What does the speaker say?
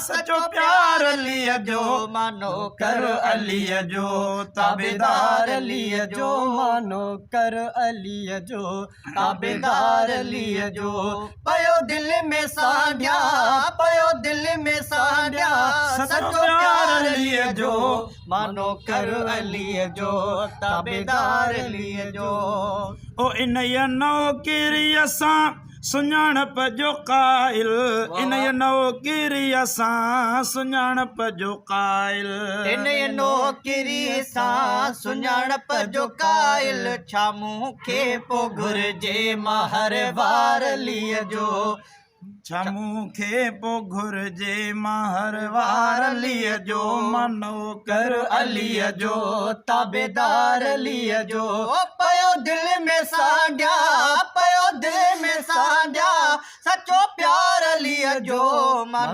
سچو پيار عليء جو. مان نوڪر عليء جو، تابعدار عليء جو. مان نوڪر عليء جو، تابعدار عليء جو. پيو دل ۾ سانڍيان، پيو دل ۾ سانڍيان، سچو پيار عليء جو. مان نوڪر عليء جو، تابعدار عليء جو. او انهيء نوڪريء سان سڃاڻپ جو قائل، انهيء نوڪريء سان سڃاڻپ جو قائل. انهيء نوڪريء سان سڃاڻپ جو قائل، ڇا مون کي پو گهرجي مهر وار عليء جو. ڇا مون کي پو گهرجي مهر وار عليء جو. مان نوڪر عليء جو، تابعدار عليء جو. پيو دل ۾ سانڍيان، پيو دل ۾ سانڍيان، سچو پيار عليء جو. مان.